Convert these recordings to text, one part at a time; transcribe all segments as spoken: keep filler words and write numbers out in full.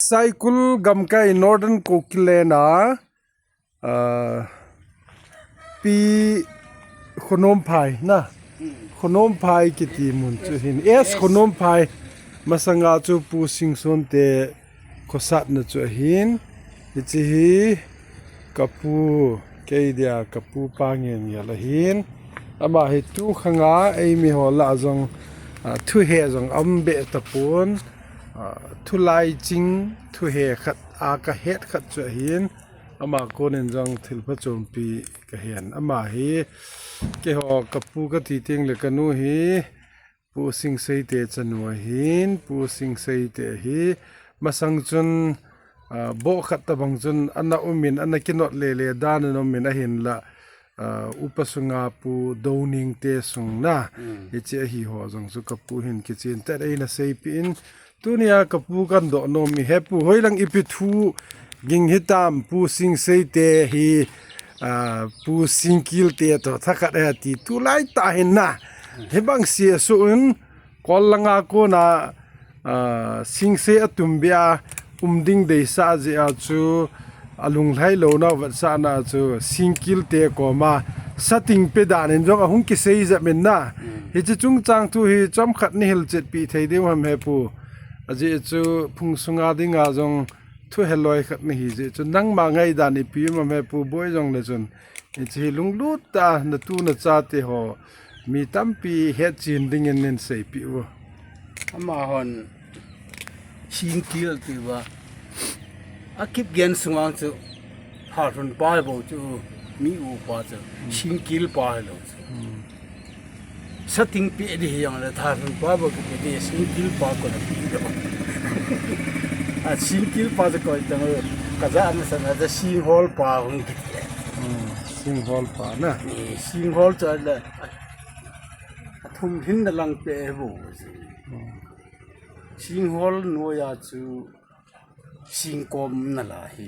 Saikul gamkai Northern Kuki Land a, ah, Pi Khonomphai na. Khonomphai kiti mun chu hin. S Khonomphai. Masanga chu Pu Singson te khosatna chu ahin. Hiche hi kapu, kei dia kapu pa ngen ngel ahin. Ama hi tu khanga eimi ho lah jong, ah, thuhe jong aum be tapon. Ah, thulai ching, thuhe khat a kahet khat chu ahin. Ama konin jong thil phachompi kahen. Ama hi keiho kapu kati teng le kanu hi Pu Singseite chanu ahin, Pu Singseite hi masang chun, ah, boh khat tabang chun ana umin, ana kinot lele dan ana umin ahinla, ah, upa sunga Pu Doningte sung na. Hiche ahi ho jong chu kapu hin kichen tet eina seipeh in, tunia kapu kahin doh nom hi, he pu, hoilang ipi thu ging hitam, Pu Singseite hi, ah, Pu Singkilte toh thakhat ahi ti tulai tah hin na. Hibang sia suh in, Kol langa kona, ah, Singsei atum bia um ding deisah jeh a chu alunglhai louna vetsahna chu Singkilte koma sating pe dan in jong ahung kisei jep in na. Hiche chungchang thu hi chomkhat nei hilchetpi thei diu ham he pu. Ajeh chu phung sunga dinga jong thuheloi khat nahi jeh chu nangma ngaidan ipi um ham he pu, boi jongle chun. Hiche hi lunglut tah a natu nachate ho mi tampi hetchen dingin nei seipeh u. Amahon Singkil tiuva. Akipgen sunga chu Thalhunpa bou chu mi upa chu Singkilpa hilou chu. Sating pe di hijongle Thalhunpa bou kipe di Singkilpa kona pe di. A Singkilpa chu koi tang kaja masana chu Singholpa hung kiti. Singholpa na. Ni Singhol chu le athum hin nalang pe bou. Singhol noiya chu Singkom nala hi.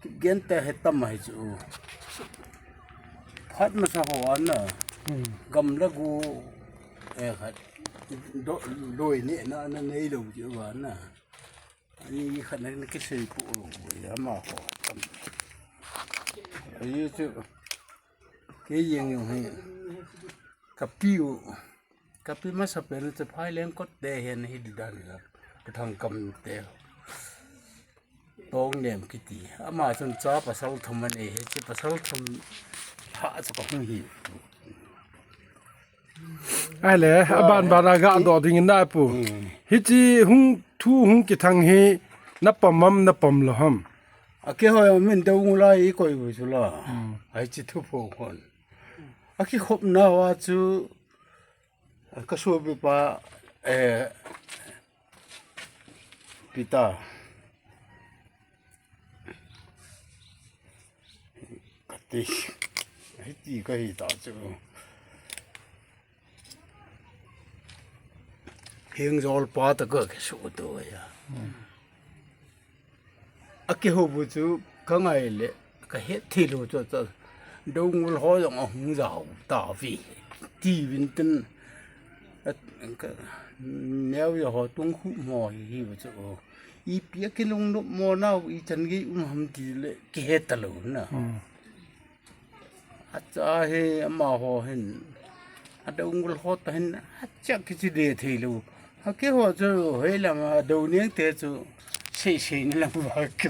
Kipgen te hetam ahi chu. Phat masa ho ana. Gamla gu, eh, khat. Do, doi nehna, ana neilou chu ana. Ani khat na kisei pu lou. Amaho tam. Ahi chu. Kei jeng jong hi. Kapiu. Kapi masapen chu Phaileng kot te hin hi di dan la. Kathangkam te. Tongnem kiti. Ama chun cha pasal thum anei, hiche pasal thum ha chu kahung hi. Ahile, aban ban a gadoh ding in na pu. Hiche hung thu hung kithang hi napom am napom lou ham? Akihoi min dong lai koi bu chu la. Hiche thu pho hon. Akikhopna uva chu kasopipa, eh, Peter. Kati. Hiti kahi ta chu. Hengjolpa toh kakisuhto ahi. Akihou bu chu kangai le kahet thei lou chu, chu Doungel ho jong ahung jao tauve. Tiuvin tin, a, ka, neo jao ho tung khu mo hi, hi bu chu. Ipi a kilungnop mo nau, ichan gei um ham ti le kihe talou na. Acha hi amaho hin, a Doungel ho toh hin, acha kiche de thei lou. Akeiho chu hoilam a Doungel te chu sei sei na lam va ki,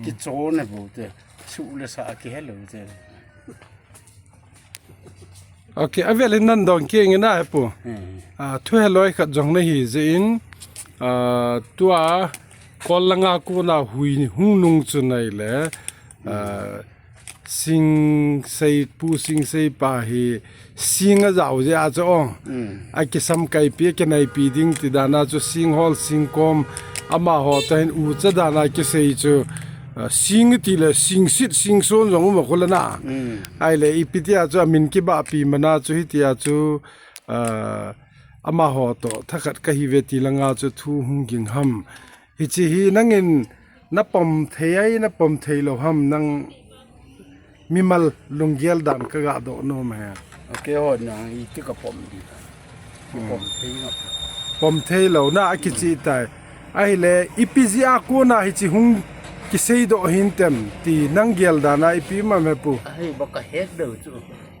kichon na bou te. Suh le sa kihe lou te. Ok, avel in nadong kit inge na he pu. A, thuheloi khat jong nahi jeh in, a, tua kol langa kona hui hung nung chu nai le, a, Singsei, Pu Singsei pa hi sing ajao jeh a chu o. Akisamkaipi, akinaipi ding ti dan a chu Singhol, Singkom, amaho toh hin ucha dan a kisei chu, a, sing ti le, singsit, singson jong um a khu le na. Ahile, ipi tia chu amin kibahpi mana chu hitia chu, a, amaho toh thakhat kahi ve ti langa chu thu hung ging ham. Hiche hi nangin napom thei ai, napom thei lou ham, nang mimal lunggel dan kaga doh nom e. Akeiho nang iti kapom di. Pom thei ngap. Pom thei lou na akiche tai. Ahile, ipi jeh a kona hiche hung kiseidoh hintem ti nang gel dan a ipi um em pu? Ahi, ba ka het deu chu.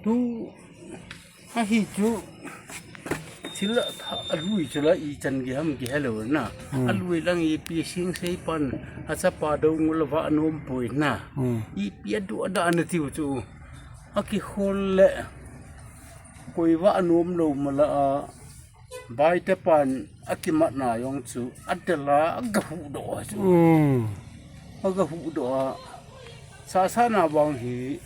Tu, ahi chu. Thil a tha, alui chu la ichan gei ham kihelou na. Hmm. Alui lang ipi Singsei pan, achapa Doungel ava nom poi na. Hmm. Ipi adoh dan a tiu chu. Akihol le. Koi va nom lou mala a. Baite pan akimatna jong chu adel a aga huhdoh a chu. Hmm. Aga huhdoh a. Sasana vang hi.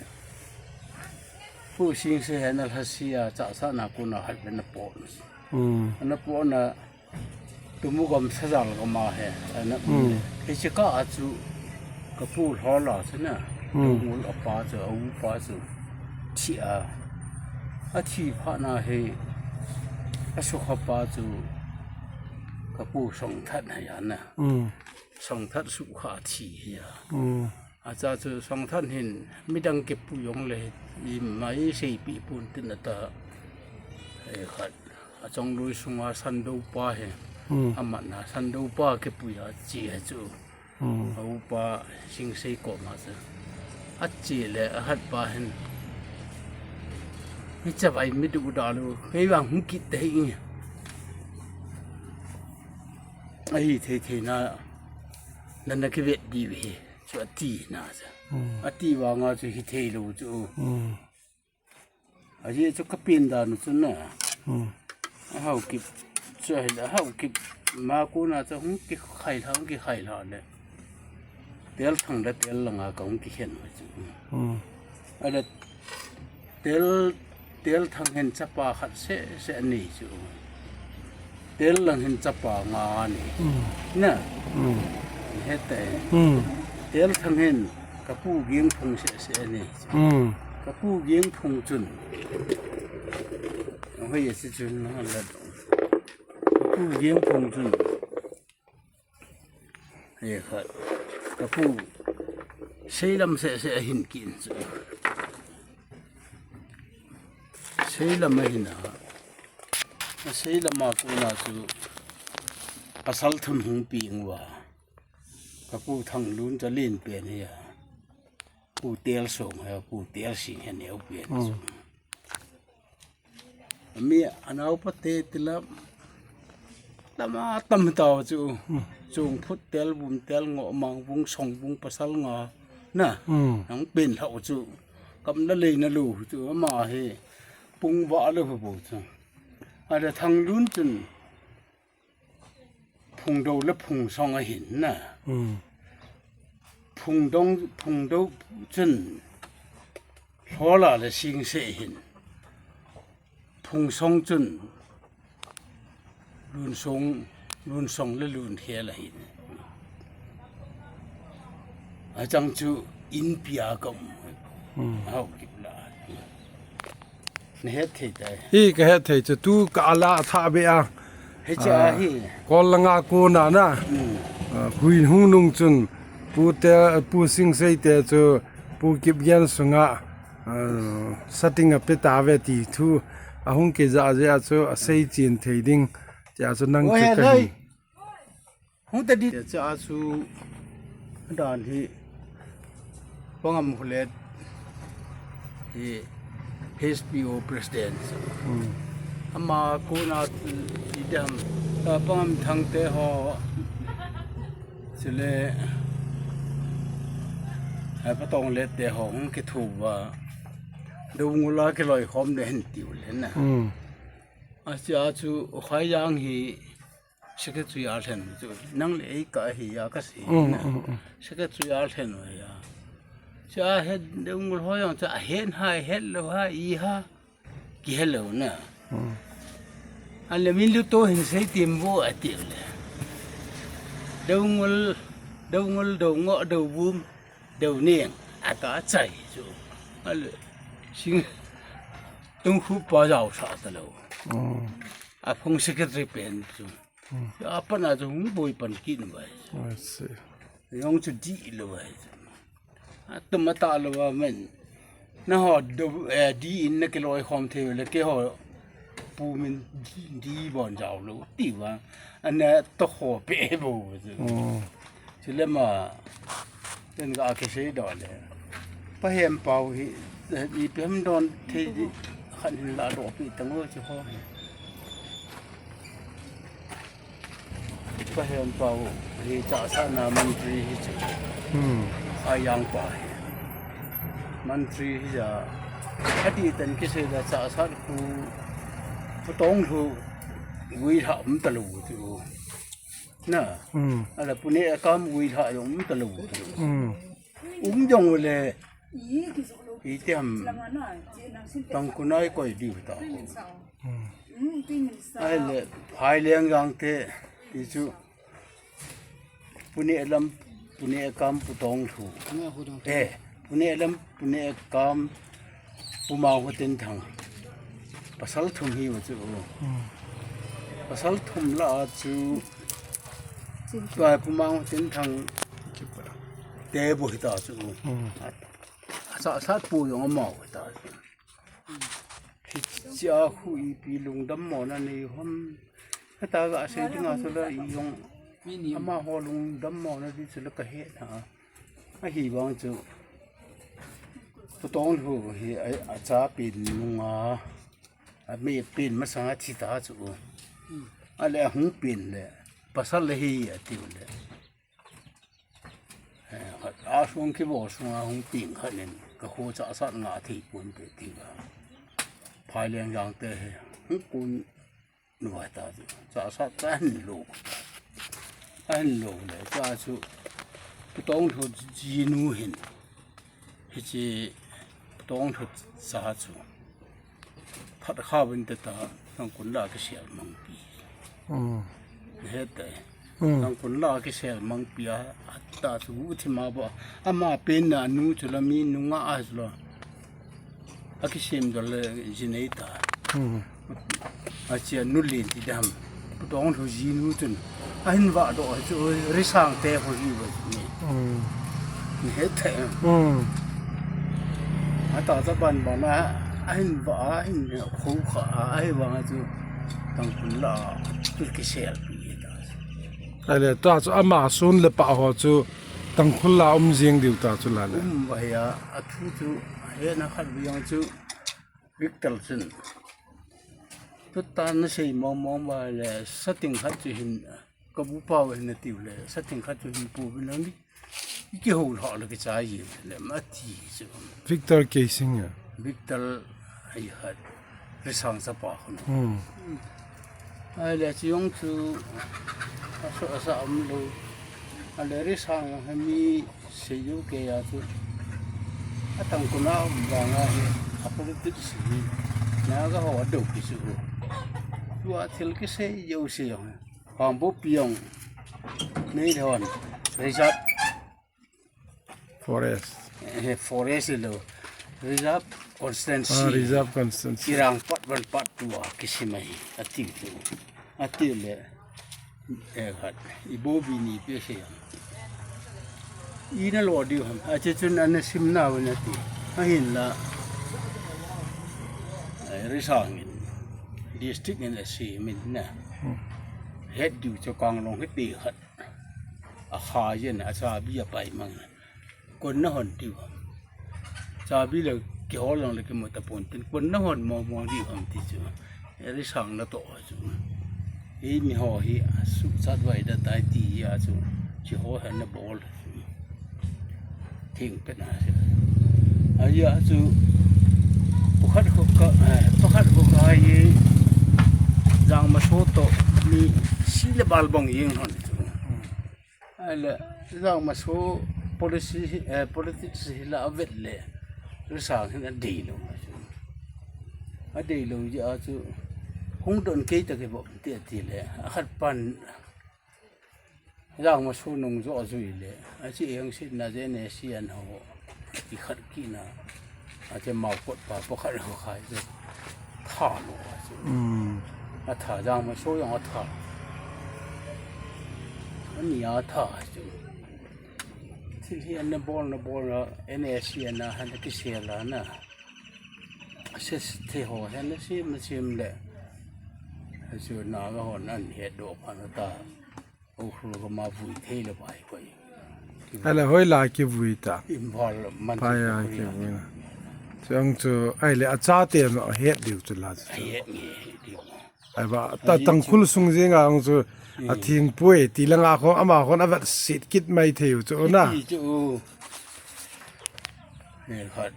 Pu Singsei hi ana lhase a, sasana kona hat le ana pot. Hmm. Ana pot na Tumugam Sajal gam a hi. Ana, hmm, hiche kah a chu. Ka pu lhola chu na, hmm, Doungel apa chu, a upa chu, thi a. Athi phat na hi, asukha pa chu, ka pu Songthat hi a na. Hmm. Songthat sukha thi hi a. Hmm. Acha chu Songthat hin, midang kipu jong le, ima iseipi pon tin ata. Ei khat, achongloi sunga Sandou pa hi. Hmm. Amatna Sandou pa kipui a che hi chu. Hmm. A upa Singsei koma chu. Ache le ahat pa hin. Hichavai mi duda lou, kei vang hung kit te hi. Ahi thei thei na, nana kivet diu hi, chu ati na chu. Hmm. Ati vanga chu hithei lou chu. Hmm. Ajeh chu ka pen dan u chu na. Hmm. A Haokip chu ahile, a Haokip ma kona chu hung kikhai lha, hung kikhai lha le. Telthang le Tellang a ka hung kikhen u chu. Hmm. Ahile Tel, Telthang hin chapa khat seh seh anei chu. Tellang hin chapa nga anei. Hmm. Na. Hmm. Hete. Hmm. Telthang hin ka pu Gengphung seh seh anei. Hmm. Ka pu Gengphung chun. Hoi, ache chun na la. Ka pu Gengphung chun. Ei khat. Ka pu Seilam seh seh ahin kit in chu. Seilam ahin a. Seilam a kona chu. Pasal thum hung peng uva. Ka pu Thanglun chu alen pen hi a. Pu Telsong hi a, Pu Telsing hi aneo pen chu. Hmm. Ami anaopa te tila lama tam tao chu. Hmm. Chungphut, Telvum, Telngoh, Mangvung, Songvung, pasal nga. Na. Hmm. Nang pen lhau chu. Kamna leina lou chu ama hi. Pung va lou hu bou chu. Ahile Thanglun chun. Phungdou le Phungsong ahin na. Hmm. Phungdong, Phungdou chun Lhola le Singsei ahin. Phungsong chun Lunsong, Lunsong le Lunkhel ahin. Achang chu inpi a ka um. Hmm. Haokip la. Na het thei tai. Hi ka het thei chu tu ka ala tha be a. Hiche a, ah, hi. Kol langa kona na. Hmm. Ah, hui hung nung chun Pu te, Pu Singsei te chu Pu Kipgen sunga, ah, setting a pe tave ti thu ahung kija jeh a chu asei chen thei ding. Tia chu nang chu ka hi. Hung ta di. Cha chu dan hi Pangam Hulet hi H P O president. Hmm. Ama kona i dam, ah, Pangam Thangte ho chule, ah, Patong Lette ho hung kithu va. Doungel a kiloikhom de hin tiu le na. Hmm. Acha chu Khaijang hi Secretary a lhen chu, nang le ei ka hi a ka sei na. Mm, mm, mm. Secretary a lhen u hi a. Cha het Doungel ho jong cha het hai het lou hai i ha. Kihelou na. Mm. Ahile min lu to hin sei tim vo ati le. Doungel, Doungel, Doungoh, Douvum, Douneng. Aka chai chu. Ahile sing tung khu pa jao sa ta lou. Mm. Aphung secretary pen chu. Hmm. Apat na chu hung boi pan kit in vai. I see. Jong chu dih lou vai. Atum ata lou va men. Nangho do, eh, dih in na kiloikhom thei le keiho. Pu min di bon jao lo ti va. Ana to kho pe bo chu. Hmm. Chule ma, ten ga kisei doh le. Pa Hempau hi, ipi ham don thei di, khan hin la doh pi tang o chu ho. Pa Hempau hi Chahsatna mantri hi chu. Hmm. Ayang pa hi. Mantri hi ja. Ati tan kisei da Chahsat khu, Pu Tonglhu guilha um ta lo chu. Na. Hmm. Ala Pu Nehkam guilha jong um ta lo chu. Hmm. Um jong le. Iti ham. Tangkhul a koi diu ta. Hmm. Ahile, Phaileng Jangte, ti chu, Pu Nehlam, Pu Nehkam, Pu Tonglhu. Eh, Pu Nehlam, Pu Nehkam, Pu Mangkhotinthang. Pasal thum hi u chu. Hmm. Pasal thum lah a chu, tua Pu Mangkhotinthang te bu hita chu. Hmm. A, a Chahsat pu jong amau hita chu. Hichea khu ipi lungdam mona nei ham. Heta ga sei dinga chu la i jong amaho lungdam mona di chu la ka he na. Ahivang chu Pu Tonglhu hi a, acha pen nunga, a me pen masanga thi ta chu. Ale ahung pen le, pasal le hi atiu le. Eh, khat, a sung kibo sunga hung peng khat in, ka kho Chahsat nga thei pon te ti ga. Phaileng Jangte hi, hung kun nu ta chu. Chahsat ka hin lo. Ka hin lo le, cha chu, Pu Tonglhu jinu hin. Hiche Pu Tonglhu cha chu. Phat kha vin te ta, Tangkhul la kisel mangpi. Hmm. Hete. Hmm. Tangkhul la kisel mangpi a, ata chu u thi ma ba. Ama pen na nu chu la mi nunga a chu la. Akisem dol le jinei ta. Hmm. Achia nu len ti dam. Pu Tonglhu jinu chun. Ahin vah doh chu Risang te ho hi va ni. Hmm. Ni he the. Hmm. Ata ta ban ban a, ahin vah a, ahin kho kha a, ahivang a chu Tangkhul la, tu kisel pi ta. Ale, ta chu ama sun le pa ho chu Tangkhul la um jing diu ta chu la le. Um va hi a, athu chu, he na khat viang chu, Victor chun. Tuta na sei mong mong ba le, sating khat chu hin, ka bu pau hin atiu le, sating khat chu hin pu bin lang di. Iki ho lo le kichai ji le, ma ti chu. Victor Keising a. Victor ai hat. Risang sa pa khun. Hmm. Ai le chi yong chu, a so a sa am lo. A le Risang he mi se yu ke ya chu. A Tangkhul a um vang a hi, a politics hi, na ga ho a do ki chu. Tua thil kisei jouse jong. Pambu piang. Nei hon. Reserve. Forest. Eh, forest lo. Reserve constituency. Ah, reserve constituency. Irang pat van pat tua kisim ahi. Ati tu. Ati le. Eh, hat. Ibo bini pe se. Ina lo diu ham. Ache chun ana sim na wena ti. Ahin la. Ai, Risang in. District in a si min na. Hmm. Het diu cho kang long het ti hat. A kha yen a chabi a pai mang. Kon na hon ti ham. Chabi le kihol lang le kimu ta pon tin. Kon na hon mo mo ti ham ti chu. Risang na to chu. Ei mi ho hi a su chat vai da tai ti a chu. Chi ho han na bol. Thing pe na se. A ya chu. Pakhat ho ka, eh, pakhat ho ka ye. Jang ma so to mi si le bal bang yeng hon chu. Ahile, Jangmaso policy hi, eh, politics hi la avet le, Risang hin adei lou ma chu. Adei lou jeh a chu, hung don kei ta kei bou ti ati le, akhat pan, Jangmaso nung jo a jui le, achi eng sit na je ne sian ho, i khat kina, Ache mau kot pa, pakhat ho khai chu. Tha lou a chu. Hmm. Atha Jangmaso jong atha. Ani atha chu. Thil hi ana bol na bol na, N A C ana han kisel a na. Se the ho, han sem na sem le. Chu Naga hon ahin het doh phat na ta. Ukhrul gam a vui thei lou pai koi. Ahile hoilai kivui ta? Imphal man Phai chu a kivui. Chuang chu ahile achate ma het diu chu la chu. Ahet nge diu. Ahivang ta Tangkhul sung jeng a hung chu atheng poi ti langa khong ama khong avetset kit mai thei u chu na. Ti chu. Ni khat.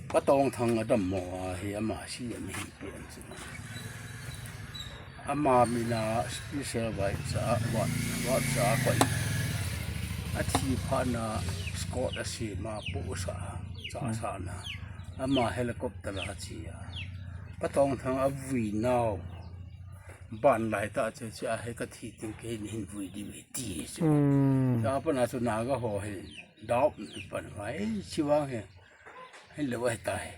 Patongthang adammo a hi ama si a mihem pen chu. Ama mina special vaihsa, vaihsa koi. Athi phat na Scott asem a, posa, chahsahna. Ama helicopter a che a. Patongthang avui nau. Ban lai ta che che a, he kathi teng kei nahin vui diu ve ti chu. Hmm. Chua pat na chu Naga ho hin. Dau pan vai chivang he. Hello, ahitai.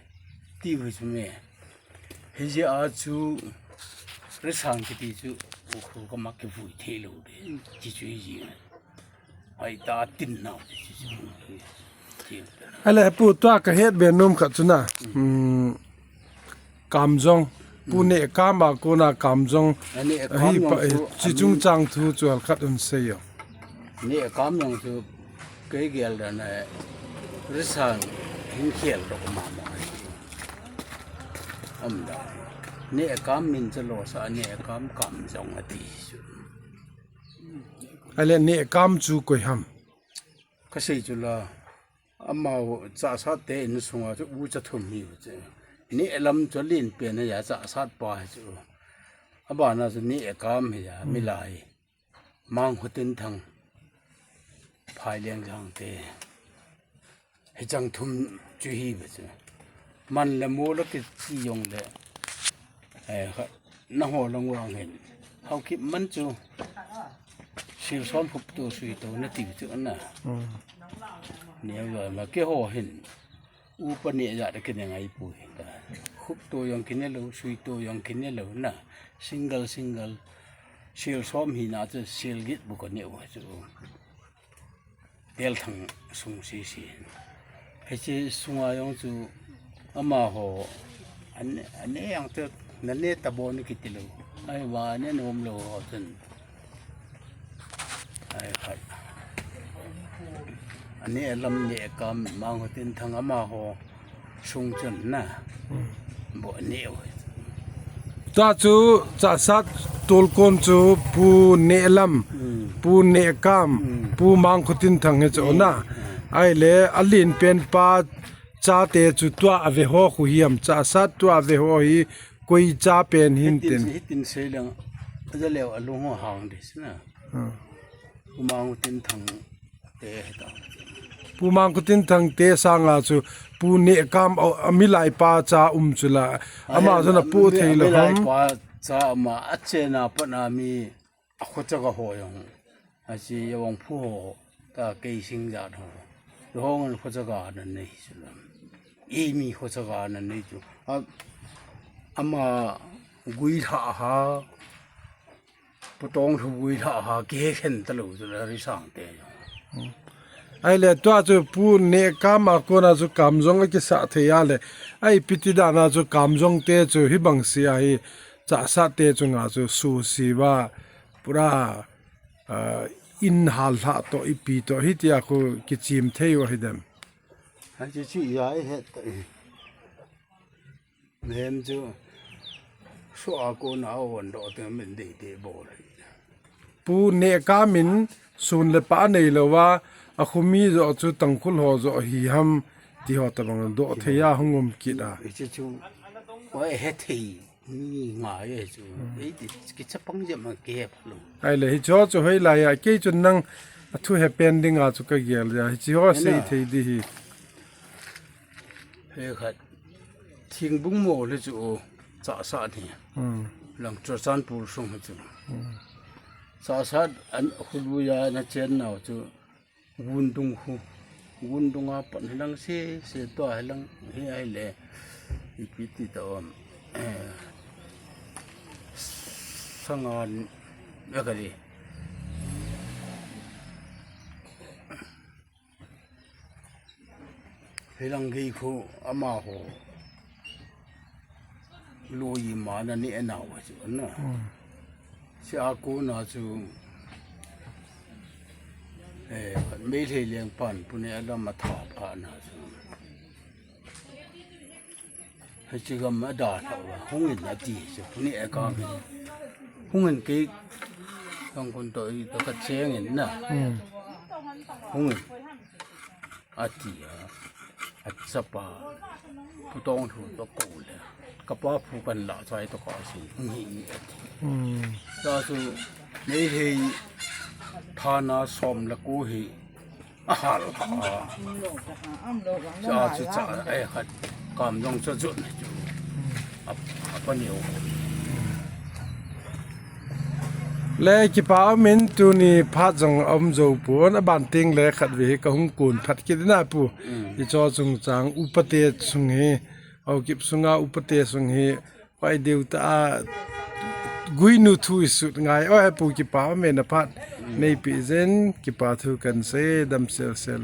Ti vui chu me. Hijeh a chu Risang kiti chu Ukhrul gam a kivui thei lou de. Ti chu hiji. Ai ta tin nau ti chu. Ti. Ahile pu tua kahet be nom khat chu na. Hmm. Kamjong. Pu Nehkam a kona Kamjong. Nehkam ahi jong pa, chu chi chungchang thu chu halkhat un seiyo. Nehkam jong chu kei gel dan a Risang hin khel doh mama. Am da. Nehkam min chu losah, Nehkam Kamjong ati chu. Ahile Nehkam chu koi ham? Kasei chu la. Amaho Chahsat te insunga chu ucha thum hiu chu. Nehlam chu alen pen a Chahsat pa hi chu. Abana chu Nehkam hi a, milai. Mangkhotinthang. Phailengjang te. Hicheng thum chu hiu ve chu. Man le mo le kiti jong le. Eh, kha, naho lang vang hin. Haokip man chu. Sil som khupto suito nati chu na. Hmm. Neo jong ma keiho hin. Upa neh jat a kineh ngai poi ta. Khupto jong kineh lou, suito jong kineh lou na. Single, single. Sil som hina chu sil get bu kaneh u chu. Telthang sung sese. Hiche sunga jong chu amaho an, aneh ang chu naneh tabou ni kiti lou. Ahivang aneh nom lou ho chun. Ai khat. Aneh lam Nehkam Mangkhotinthang amaho. Sung chun na. Hmm. Bo neh u. Tua chu Chahsat tolkon chu Pu Nehlam, hmm, Pu Nehkam, hmm, Pu Mangkhotinthang hi chu, hmm, na. Hmm. Ahile alen pen pa chate chu tua aveho khu hiam, Chahsat tua aveho hi koi cha pen hin tin. Hitin, hitin sei leng. Aja leu alung ho hang dis na. Hmm. Pu Mangkhotinthang te hita. Pu Mangkhotinthang te sanga chu Pu Nehkam a, amilai pa cha um chu la. Ama chu na pu thei lou ham. Amilai pa cha ama achena pat na mi akhochaga ho jong. Achi jong phu ho ta keising jat ho. Lohong an khochaga na nei chu la. Imi khochaga na nei chu. A, ama gui lha ha. Putong thu vui lha ha kihe khen talou chu la Risang te. Hmm. Ahile tua chu Pu Nehkam a kona chu Kamjong akisah thei a le. Ai piti dana chu Kamjong te chu hibang sia hi Chahsat te chunga chu susi va pura, ah, in hal lha to ipi to hitia khu kichim thei u hidem. Hai chu chu ya i het ta i. Mihem chu, sua kona a on doh teng min deitei bol hi. Pu Nehkam in sun le pah neilou a, akhomi joh chu Tangkhul ho joh hi ham ti ho tabang doh thei a hung um kit a. Hiche chu, oi he thei, mi ngai e chu. Hmm. Ei ti, kichapang jep ma kihe phalou. Ahile hiche ho chu hoilai a, kei chun nang athu he pen dinga chu kagel a, hiche ho sei thei di hi. He khat, Thingbung mol hi chu, Chahsat hi. Hmm. Lang Churachandpur sung hi chu. Hmm. Chahsat an khuluia na chen nau chu, Gundung khu. Gundung a pan hi lang se, se to hi lang, hi ahile. Ipi ti ta om. Eh, Sangan, ya kali. Phelang gei khu amaho. Lui ma na ni e nau chu na. Hmm. Sia ko na chu. Eh, Meitei leng pan pune ala ma tha pha na chu. Hiche gam a da tha hung in a ti chu pune e ka. Hung in ke. Kang kun to i to ka cheng in na. Hmm. Hung in. Ati a, achapa, Pu Tongthu toh kou le, kapa phu kan la chai toh ka sin, ngi ngi ati. Hmm. Sa su, Meitei thana som le ko hi, ahal ha. Sa su cha, eh, khat, kam jong cha jun chu. A, a pa neo. Le kipa umin tuni phat jong aum jou pon, aban teng le khat ve hi kahung kun phat kit ina pu. Mm. Hicho chungchang upate sung hi, Haokip sunga upate sung hi, pai deu ta a, guinu thu isut ngai, o he pu kipa umin a phat, mm, neipi jeng, kipa thu kan sei, dam sel sel.